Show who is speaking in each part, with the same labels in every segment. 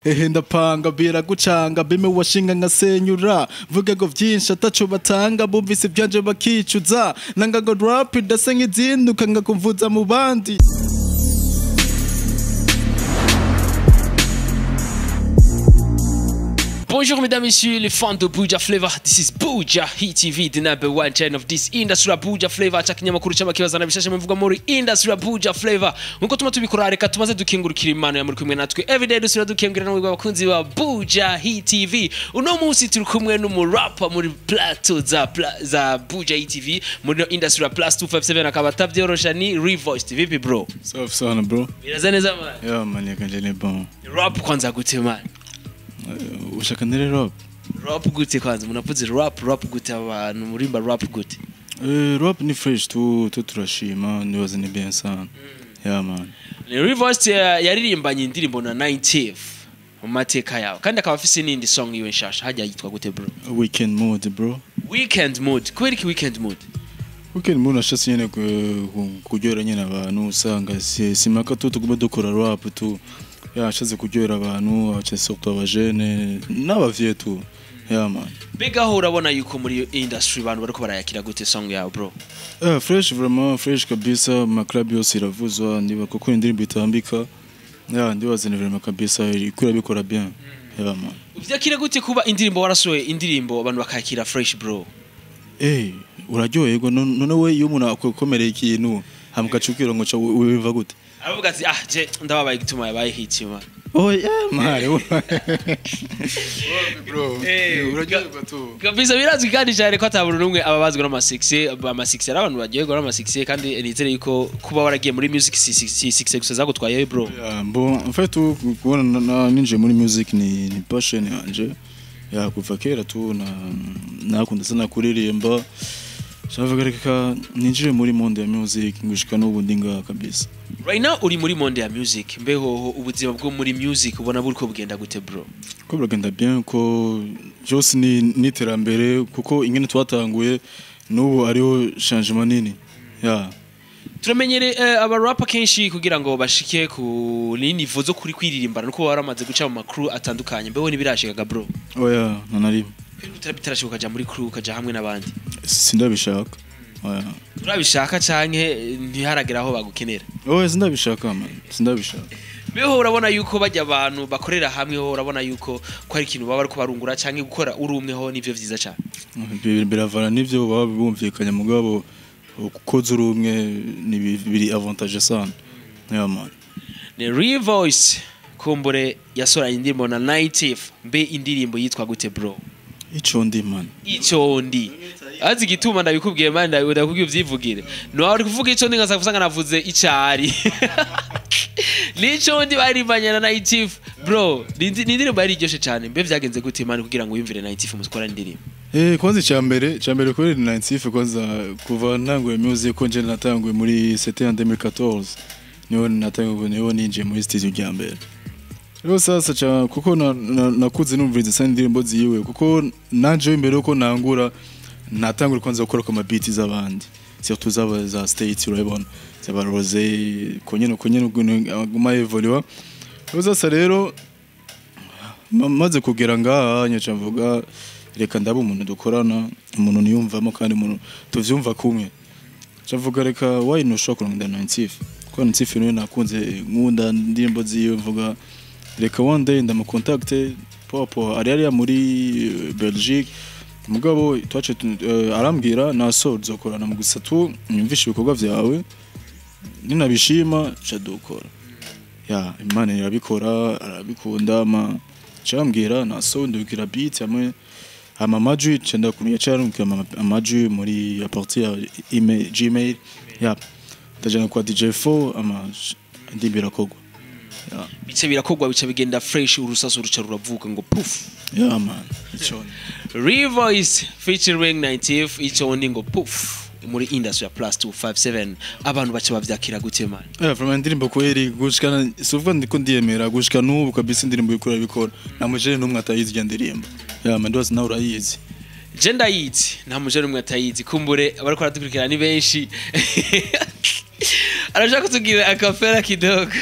Speaker 1: Ehe, ndapanga biragucanga, bime washinga nkasenyura, mvuge ngo vyinshi ataco batanga, bumvise ivyanje bakicuza, nanga ngo rap idasa nk'izinduka ngakumvuza mu bandi.
Speaker 2: Bonjour mesdames, messieurs, les fans de Buja Flavor. This is Buja Hit TV, the number one channel of this industry ya Buja Flavor. Cha kinyamakuru cy'amakibazana bishashe muvuga muri industry ya Buja Flavor. Nkuko tuma tubikora, reka tumaze dukingurukira Imana ya muri kumwe natwe. Everyday dusubira dukengurira n'umwe abakunzi ba Buja Hit TV. Uno munsi turi kumwe n'umurapper muri plateau za Buja Hit TV muri no industry ya Plus 257, akaba atavyorosha, ni Revoice. Vipi bro?
Speaker 1: Safi sana bro.
Speaker 2: Biraza neza man?
Speaker 1: Yeah man, yakanje ni bon.
Speaker 2: Rap kwanza gute man?
Speaker 1: Ushaka nere rap?
Speaker 2: Rap gute kwanza? Munavuze rap, rap gute? Abantu murimba rap gute?
Speaker 1: Rap ni fresh tu, turashima, nibaza ni bien sana. Yeah man.
Speaker 2: Ni Revoice yaririmbanye indirimbo na 90 mu mateka yawe, kandi akaba afise n'indi song yiwe nshasha hajya yitwa gute bro?
Speaker 1: Weekend mood bro.
Speaker 2: Weekend mood. Kubera iki weekend mood?
Speaker 1: Weekend mood nashatse nyene kuryohera nyene abantu, usanga simaka tu tuguma dukora rap tu. Yashatse kuryohera abantu, abace surtout abajene n'abavyeyi tu. Yeah man.
Speaker 2: Mbega aho urabona yuko muri industry abantu bariko barayakira gute song yawe bro?
Speaker 1: Fresh, vraiment fresh kabisa, ma club yose iravuzwa, ndiba kuko indirimbo itambika. Yeah, ndibaza ni vraiment kabisa ikura bikora bien. Yeah man.
Speaker 2: Uvyakira gute kuba indirimbo warasohoye, indirimbo abantu bakayakira fresh bro?
Speaker 1: Uraryoherwa none we iyo umuntu akukomereye ikintu hama ukacukira ngo ca wumva gute?
Speaker 2: Aravuga ati: "Ah, je ndababaye igituma yabaye hit man."
Speaker 1: Oh yeah man. Bro, uraryoherwa tu.
Speaker 2: Kabisa, birazwi kandi cyane ko atabura n'umwe ababazwa n'amasuccès, amasuccès ari abantu baryoherwa n'amasuccès, kandi nizere yuko kuba waragiye muri music si succès gusa zagutwaye bro.
Speaker 1: Yeah, bon, en fait tu kubona ninjiye muri music ni passion yanje. Ya, kuva kera tu na nakunda sana kuririmba. Shavuga reka ninjire muri monde ya music, ngushika n'ubu ndi ngaha kabisa.
Speaker 2: Right now uri muri monde ya music, mbeho ubuzima bwo muri music ubona buriko bugenda gute bro?
Speaker 1: Ko biragenda bien, ko byose ni n'iterambere, kuko ingene twatanguye n'ubu ariho changement nini. Ya.
Speaker 2: Turamenyere aba rapper kenshi kugira ngo bashike ku niveau zo kuri kwiririmbana nuko baramaze guca mu makuru atandukanye. Mbeho ntibirashikaga bro?
Speaker 1: Oya, nta na rimwe.
Speaker 2: Bitarashika ukaja muri crew, ukaja hamwe n'abandi?
Speaker 1: Sindabishaka. Oya.
Speaker 2: Turabishaka canke ntiharagera aho bagukenera?
Speaker 1: Oya, sindabishaka man. Sindabishaka.
Speaker 2: Mbeho urabona yuko bajya abantu bakorera hamwe ho, urabona yuko ko hari ikintu baba bariko barungura, canke gukora uri umwe ho nivyo vyiza cane?
Speaker 1: Biravana n'ivyo baba bumvikanye, mugabo kukoza uri umwe ni biri avantage sana. Yeah man.
Speaker 2: Ni Revoice kumbure yasoranye indirimbo na Native. Mbe indirimbo yitwa gute bro?
Speaker 1: Ico ndi man.
Speaker 2: Ico ndi. Azi igituma ndabikubwiye man, ndakubwiye uvyivugire. No uri kuvuga ico ndi nkaza kusanga navuze icari. Nico ndi baririmbanye na Native bro. Ni indirimbo yari iryoshe cyane. Mbe vyagenze gute man kugira ngo wiyumvire Native muzikora indirimbo?
Speaker 1: Kwanza icyambere kuri 95, kwanza kuva ntanguye music, ko nje natanguye muri, c'était en 2014, niho natanguye, niho ninjiye muri studio rya mbere. Rero sasa cha kuko nakuze numviriza sana indirimbo ziwe, kuko nanje imbere yuko nangura natangura kwanza gukora ku mabeat z'abandi, surtout z'aba za States, urabibona, z'aba Rose, konyene aguma evolua. Rero sasa rero maze kugera ngaha nyaca mvuga reka ndaba umuntu dukorana, umuntu niyumvamo kandi umuntu tuvyumva kumwe. Nca reka why ntushobora kurondera 95, kuko 95 niwe nakunze, nkunda indirimbo ziwe, mvuga reka one day ndamucontacte popo ari hariya muri Belgique. Mugabo twace arambwira naso tuzokorana, mu gusa tu nyumvishe ibikorwa vyawe, ninabishima ca dukora. Ya Imana irabikora, arabikunda, ma cambwira naso ndubwira beat hamwe hama amajwi ca ndakumenya, ca amajwi muri à partir ya email, Gmail, ya ndajana kwa DJ4, ama indirimbo irakogwa. Ya.
Speaker 2: Bice birakogwa, bice bigenda fresh, urusasu ruca ruravuka ngo puf.
Speaker 1: Yeah man, ico.
Speaker 2: Revoice featuring 90 ico ndi ngo puf muri industry ya Plus 257, abantu bace bavyakira gute man?
Speaker 1: Vraiment indirimbo kweri gushikana suvuga ndiko ndiyemera gushika n'ubu kabisa, indirimbo ikora bikora, nta mujene n'umwe atayizi irya ndirimbo. Ya man, ndibaza nawe urayizi.
Speaker 2: Je ndayizi, nta mujene umwe atayizi. Kumbure abariko baradukurikirana ni benshi. Arashaka kutubwira acapella kidogo.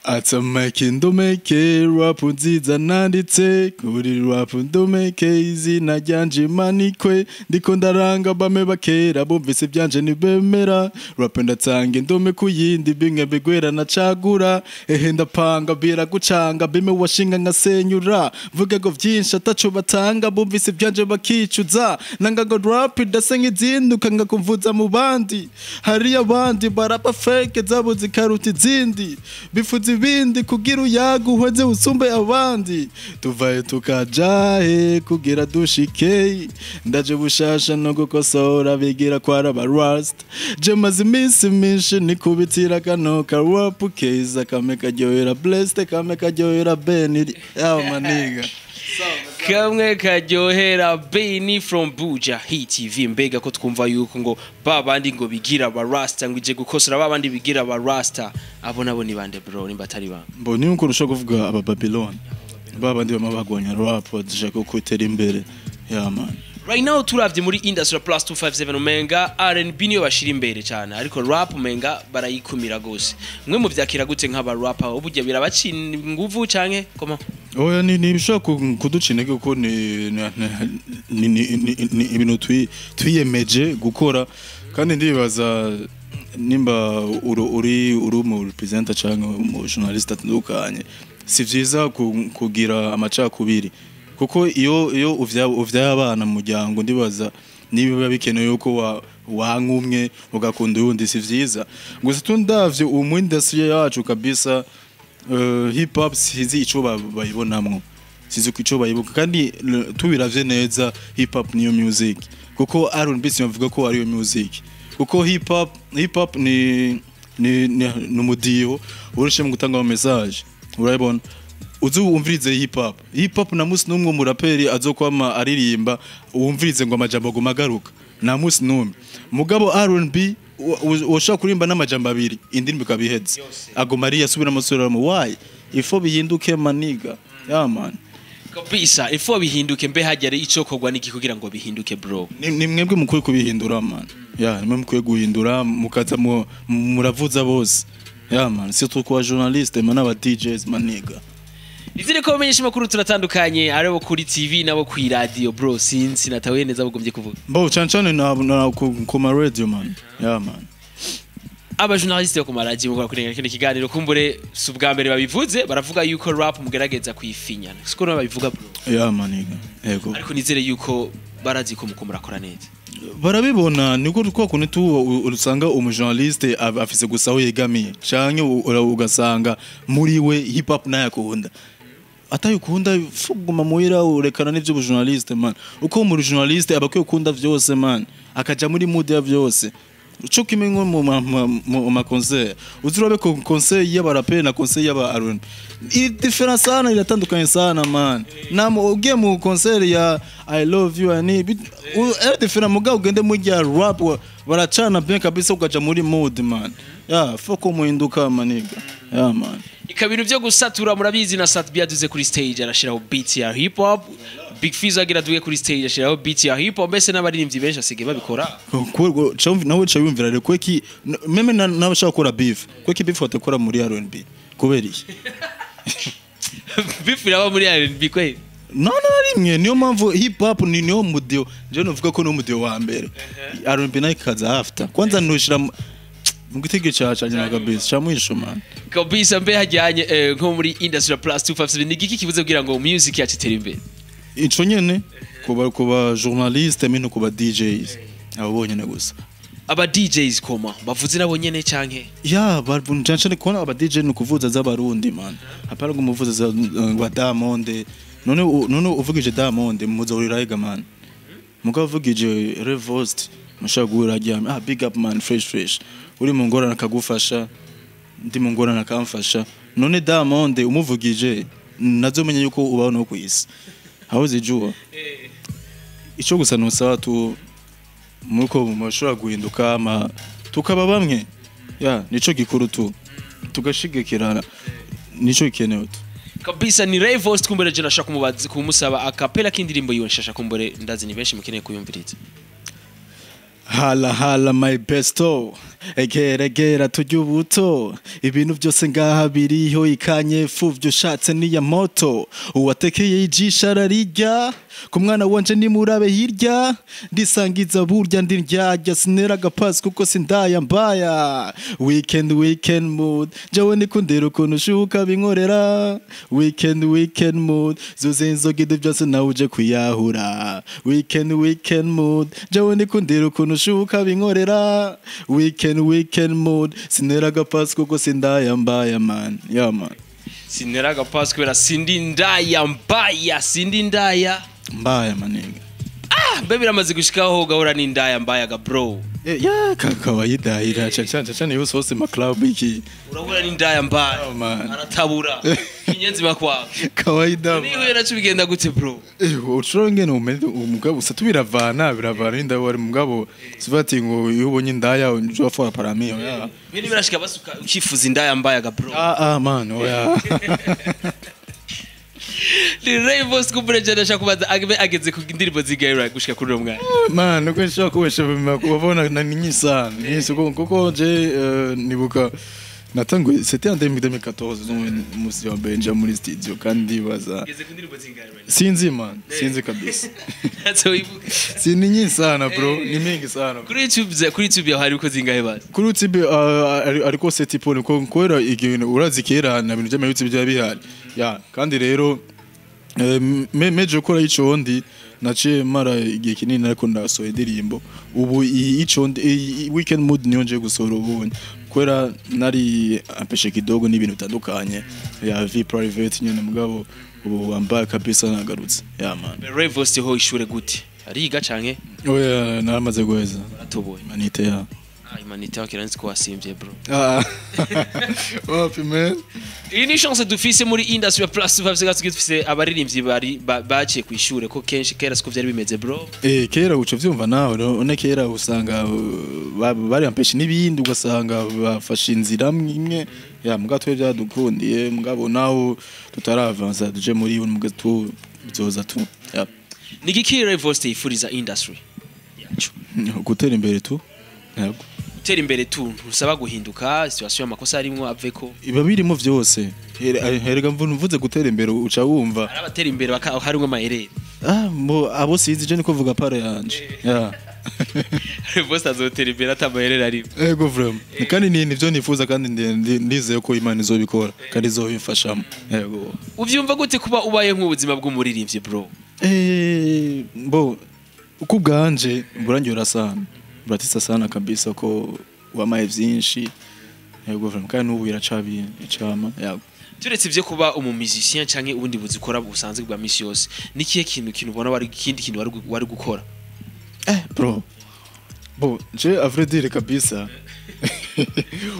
Speaker 1: Atamake ndomeke rap nziza nanditse kuri rap ndomeke, izina ryanje manikwe, ndiko ndaranga bame bakera bumvise ibyanje ntibemera. Rap ndatanga indome ku yindi, bimwe bigwera nacagura, ehe ndapanga biragucanga, bime washinga nkasenyura, mvuge ngo vyinshi ataco batanga, bumvise ibyanje bakicuza, nanga ngo rap idase nk'izinduka ngakumvuza mu bandi. Hari abandi barapa fake zabo zikaruta izindi, bifuza ibindi kugira uyaga uheze usumbe abandi. Tuvaye tukajahe kugira dushike, ndaje bushasha no gukosora bigira kwara ba rust. Je maze iminsi myinshi nikubitira kano ka rap keza, kame karyohera blessed, kame karyohera Ben ya maniga.
Speaker 2: Kamwe karyohera Beni from Buja Hit TV. Mbega ko twumva yuko ngo ba bandi ngo bigira ba rasta, ngo ije gukosora ba bandi bigira ba rasta, abo nabo ni bande bro, nimba atari bande?
Speaker 1: Mbona yuko urusha kuvuga aba Babylon, ba bandi bama bagwanya rap, badashaka kwitera imbere, yeah man.
Speaker 2: Right now turavye muri industry plus 257, umenga R&B niyo bashira imbere cyane, ariko rap umenga barayikumira gose. Mwe muvyakira gute nk'aba rapper? Uburyo birabacina inguvu canke koma?
Speaker 1: Oya, ni ibishobora kuduca intege, kuko ni ibintu twiyemeje gukora. Kandi ndibaza nimba uri umu representer cyangwa umu journaliste atandukanye, si vyiza kugira amacakubiri, kuko iyo uvyaye abana mu muryango, ndibaza niba biba bikenewe yuko wanka umwe ugakunda uyundi, si vyiza. Gusa tundavye umu industry yacu kabisa, hip hop sinzi ico bayibonamwo, sinzi ko ico bayibuka. Kandi tubiravye neza, hip hop niyo music, kuko R&B simvuga ko ariyo music, kuko hip hop ni umudiho urushe mu gutanga ama message. Urabibona, uzi wumvirize hip hop, hip hop na musi n'umwe umuraperi azokwama aririmba wumvirize ngo amajambo aguma agaruka, nta musi n'umwe. Mugabo R&B ushobora kuririmba n'amajambo abiri, indirimbo ikaba iheze, aguma ariyo asubiramo asubiramo. Why? Ifo bihinduke maniga, yeah man.
Speaker 2: Kabisa, ifo bihinduke. Mbe hajya ico kogwa niki kugira ngo bihinduke bro?
Speaker 1: Ni mwebwe mukwiye kubihindura man, yeah, nimwe mukwiye guhindura, mukaza muravuza bose, yeah man, surtout kwa journaliste man, aba DJs maniga.
Speaker 2: Nizere ko bamenyesha amakuru turatandukanye, aribo kuri TV nabo kuri radio bro. Sinzi natawe neza bugombye kuvuga.
Speaker 1: Bo cyane cyane na ku ma radio man, yeah man.
Speaker 2: Aba journaliste bo ku maradiyo mukora kurenga kino kiganiro, kumbure si ubwa mbere babivuze, baravuga yuko rap mugerageza kuyifinyana, siko nabo babivuga bro?
Speaker 1: Yeah maniga, yego.
Speaker 2: Ariko nizere yuko barazi ko muko murakora neza.
Speaker 1: Barabibona, niko kwa kuntu tu usanga umujournaliste afise gusa aho yegamiye, canke ugasanga muri we hip hop nayo akunda, atayikunda fuguma muhira, urekana n'ivyo journaliste man. Uko mu journaliste aba akwiye gukunda vyose man, akaja muri mood ya vyose. Cyo kimwe nko mu ma concert, uzurabe ko concert y'abaraperi na concert y'aba R&B iri different sana, iratandukanye sana man. Na ugiye mu concert ya I love you and iri different, mugabo ugende mu rya rap baracana bien kabisa, ukaja muri mood man. Yeah, foko muhinduka maniga, yeah man.
Speaker 2: Ikaba ibintu byo gusatura murabizi, na Sat B yaduze kuri stage arashiraho beat ya hip hop, Big Fizzo agira duge kuri stage ashiraho beat ya hip hop, mbese n'abaririmbyi benshi asigaye babikora.
Speaker 1: Nawe ca yumvira rero kweki même n'abashaka gukora beef, kweki beef batakora muri R&B, kubera iki?
Speaker 2: Beef iraba muri R&B kwe?
Speaker 1: No, na rimwe. Niyo mpamvu hip hop ni niyo mudio je novuga ko no mudio wa mbere, R&B nayo ikaza after. Kwanza nushira mu gitege ca nyuma kabisa, ca mwisho man.
Speaker 2: Kabisa. Mbe hajyanye nko muri industry plus 257, ni igiki kibuze kugira ngo music yacu itere imbere?
Speaker 1: Ico nyene, kuba journaliste mino, kuba DJs, abo bonyene gusa.
Speaker 2: Aba DJs koma bavuze nabo nyene canke?
Speaker 1: Ya, cyane cyane kubona aba DJ ni ukuvuza z'abarundi man, hapana ngo umuvuza za wa Diamond. None uvugije Diamond muzahurira higa man, mugabo uvugije Revost mushaka guhura aryamye. Ah, big up man, fresh fresh, uri mu ngorane akagufasha, ndi mu ngorane akamfasha. None Diamond umuvugije nazo menye yuko ubaho no ku isi aho zijua. Ico gusa nusaba tu muko mushobora guhinduka ama tukaba bamwe, ya nico gikuru tu tugashigikirana, nico gikenewe tu.
Speaker 2: Kabisa, ni Rayvost. Kumbere je nashaka kumubaza, kumusaba acapella k'indirimbo yiwe nshasha, kumbure ndazi ni benshi mukeneye kuyumviriza.
Speaker 1: Hala hala my besto. Egera egera tujye ubuto, ibintu byose ngaha biriho, ikanye fuvyo ushatse niya moto, uwatekeye ijisho ararirya, ku mwana wanje nimurabe hirya, ndisangiza burya ndi ndyarya, sinera agapasi kuko sindaya mbaya. Weekend weekend mood, jewe nikundira ukuntu ushuka binkorera. Weekend weekend mood, zuze inzoga ibyo byose nawe uje kwiyahura. Weekend weekend mood, jewe nikundira ukuntu ushuka binkorera. Weekend weekend mood, sinera agapasi kuko sindaya mbaya man. Yeah man.
Speaker 2: Sinera agapasi kubera sindi ndaya mbaya, sindi ndaya
Speaker 1: mbaya maniga.
Speaker 2: Ah, mbe biramaze gushikaho ugahura n'indaya mbaya ga bro?
Speaker 1: Ya kawaida ira cyane cyane cyane iyo sose ma club iki.
Speaker 2: Urahura n'indaya mbaya?
Speaker 1: Oh, man.
Speaker 2: Aratabura inyenzi makwawe.
Speaker 1: Kawaida.
Speaker 2: Niyo naco bigenda gute bro?
Speaker 1: Ucuro ngene umeze umugabo usa tubiravana biravana inda wari mugabo sivati ngo iyo ubonye indaya njo afora parami oya.
Speaker 2: Bini birashika basuka ukifuza indaya mbaya ga bro?
Speaker 1: Ah ah man, oya.
Speaker 2: Ni Rayvoss kumbure ndashaka kubaza agbe ageze ku ndirimbo zigayura gushika kuri uwo mwanya.
Speaker 1: Man, uko nshaka kubesha kubona na ni nyinshi sana. Nyinshi kuko je nibuka natanguye c'était en 2014, donc musi wa Benja muri studio kandi baza.
Speaker 2: Ageze ku ndirimbo zingayura.
Speaker 1: Sinzi man, sinzi kabisa.
Speaker 2: Ntacyo wibuka.
Speaker 1: Si ni nyinshi sana bro, ni mingi sana.
Speaker 2: Kuri YouTube yawe hari uko zingahe bazi?
Speaker 1: Kuri YouTube ariko c'est tipo niko kwera igihe urazi kera na bintu by'ama YouTube byaba bihari. Ya, kandi rero meje gukora icondi naciye mara igihe kinini ariko ndasohoye indirimbo ubu iyi icondi iyi weekend mood niyo nje gusohora ubundi kubera nari ampeshe kidogo n'ibintu bitandukanye ya vie private nyene, mugabo ubu wambaye kabisa nagarutse ya man.
Speaker 2: Rayvoss ho ishure gute? Ariga canke?
Speaker 1: Oya, naramaze guheza.
Speaker 2: Aratoboye.
Speaker 1: Manite ya.
Speaker 2: Ah, imanite wakiranzi ko wasimvye bro.
Speaker 1: Ah. Wapi man?
Speaker 2: Iyi ni chance dufise muri industry ya plus 5 dufise abaririmbyi bari baciye kwishure ko kenshi kera siko vyari bimeze bro.
Speaker 1: Kera uco vyumva nawe none kera usanga bari ampeshe n'ibindi ugasanga bafashe inzira imwe ya muga twe byadukundiye mugabo naho tutaravanza duje muri muga tu bizoza tu. Ya.
Speaker 2: Ni giki Rayvoss yifuriza industry yacu?
Speaker 1: Gutera imbere tu. Yego.
Speaker 2: Gutera imbere tu ntusaba guhinduka situation y'amakosa arimwo aveko.
Speaker 1: Iba birimo vyose. Herega mvuze gutera imbere uca wumva.
Speaker 2: Ari abatera imbere harimwo amaherere.
Speaker 1: Ah, mo abo sinzi je niko vuga pare yanje. Ya.
Speaker 2: Rayvoss azotera imbere atamaherere arimo.
Speaker 1: Ego vraiment. Kandi ni nivyo nifuza kandi ndizeye ko Imana izobikora kandi izobimfashamo. Yego.
Speaker 2: Uvyumva gute kuba ubaye nk'ubuzima bw'umuririmbyi bro?
Speaker 1: Bo uko bwanje burangirora sana. Buratisa sana kabisa ko wamaye vyinshi. Yego vraiment kandi n'ubu iracabiye icama. Yego.
Speaker 2: Turetse ivyo kuba umu musicien canke ubundi buzi ukora busanzwe bwa misi yose, nikihe kintu ubona wari ikindi kintu wari gukora?
Speaker 1: Bro. Bo, je à vrai dire kabisa.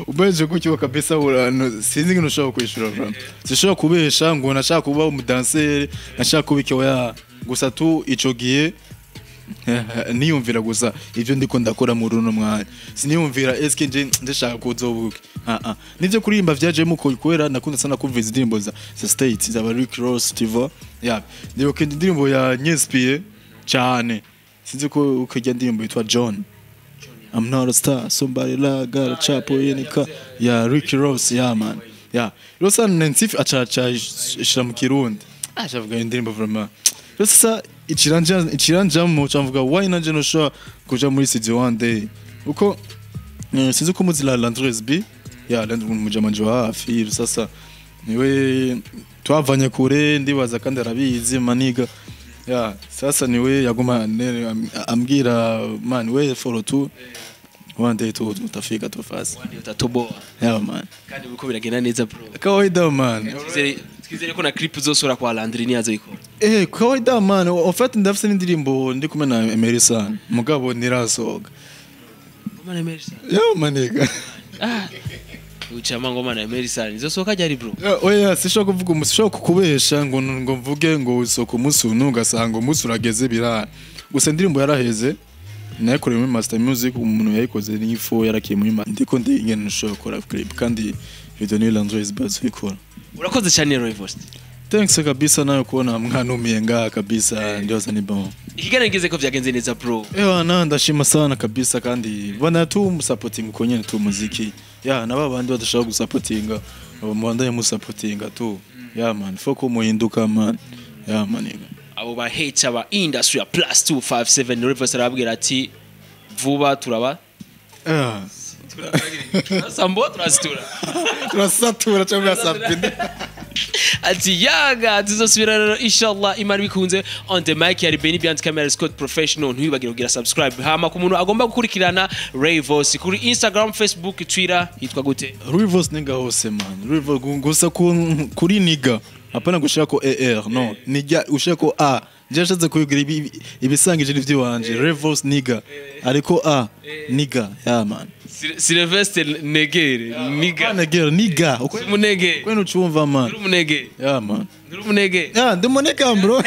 Speaker 1: Ubeje gutyo kabisa urano sinzi ngino ushaka kwishura vraiment. Sishobora kubesha ngo nashaka kuba umudanseri, nashaka kuba iki oya. Gusa tu ico gihe niyumvira gusa ivyo ndiko ndakora muri uno mwanya. Siniyumvira eske nje ndashaka kuzobuka. Ah. Nivyo kuririmba vyajemo ko kubera nakunda sana kumva indirimbo za States za Rick Ross Tivo. Ya, ndibuka indirimbo ya Nyespie cyane. Sinzi ko ukajya indirimbo yitwa John. I'm not a star, somebody like got a chapel in the car. Yeah, Rick Ross, yeah man. Yeah. Rosa Nancy achacha ishira mu Kirundi. Achavuga indirimbo vraiment. Rosa ikiranja mu cyamvuga why nanje no sure kuja muri studio one day. Uko sinzi ko muzi la Landres B. Yeah, Landres mujamanje wa hafi sasa. Niwe twavanye kure ndibaza kandi arabizi maniga. Yeah, sasa niwe yaguma ambwira man we follow tu one day tu utafika tu fast.
Speaker 2: One day utatoboa.
Speaker 1: Yeah man.
Speaker 2: Kandi uko biragenda neza bro.
Speaker 1: Kawaida man.
Speaker 2: Twizere ko na clip uzosora kwa Landry ni azoyikora.
Speaker 1: Kawaida man. En fait ndafise n'indirimbo ndi kumwe na Emerson. Mugabo nirasoga.
Speaker 2: Ngoma na Emerson.
Speaker 1: Yeah maniga.
Speaker 2: Ah. Uchama ngoma na Emerson. Izosoka ryari bro?
Speaker 1: Oya, sishobora kuvuga umusishobora kukubesha ngo mvuge ngo usoko umunsi ugasanga umunsi urageze birara. Gusa indirimbo yaraheze. Nayikoreye muri Master Music, umuntu yayikoze n'ifo yarakiye muri ndiko ndi ingene nshobora gukora clip kandi video ni Landry Bazo ikora.
Speaker 2: Urakoze cyane Rayvoss.
Speaker 1: Thanks kabisa nayo kuona mwanumiye ngaha kabisa, ndibaza ni bon.
Speaker 2: Ikiganiro ngeze ko vyagenze neza, bro.
Speaker 1: Ewa na ndashima sana kabisa, kandi bana tu musupporting uko nyene tu muziki ya na babandi badashaka gusupportinga, mubandanye musupportinga tu. Yeah man, faut ko muhinduka man. Yeah man, nigga.
Speaker 2: Abo ba hater ba industry ya +257, Rivers arababwira ati vuba turaba sambo turazitura.
Speaker 1: Turasatura cyangwa sabine.
Speaker 2: Ati yaga tuzosubira rero inshallah Imana bikunze. On the mic yari Benny behind camera Scott Professional. Ntibibagire kugira subscribe. Hama ku muntu agomba gukurikirana Rayvos kuri Instagram, Facebook, Twitter, yitwa gute?
Speaker 1: Rivers nigga hose man. Rivers gusa kuri nigga. Hapana gushira ko AR, no. Nigga ushira ko A. Nje nashatse kubigira ibisangije n'ivy'iwanje. Rivers nigga. Ariko A nigga. Yeah man.
Speaker 2: Sylvester Negere nigga.
Speaker 1: Nigga nigga.
Speaker 2: Umunege.
Speaker 1: Kwenu ucumva man.
Speaker 2: Uri umunege.
Speaker 1: Yeah man.
Speaker 2: Uri umunege.
Speaker 1: Yeah, ndi munega bro.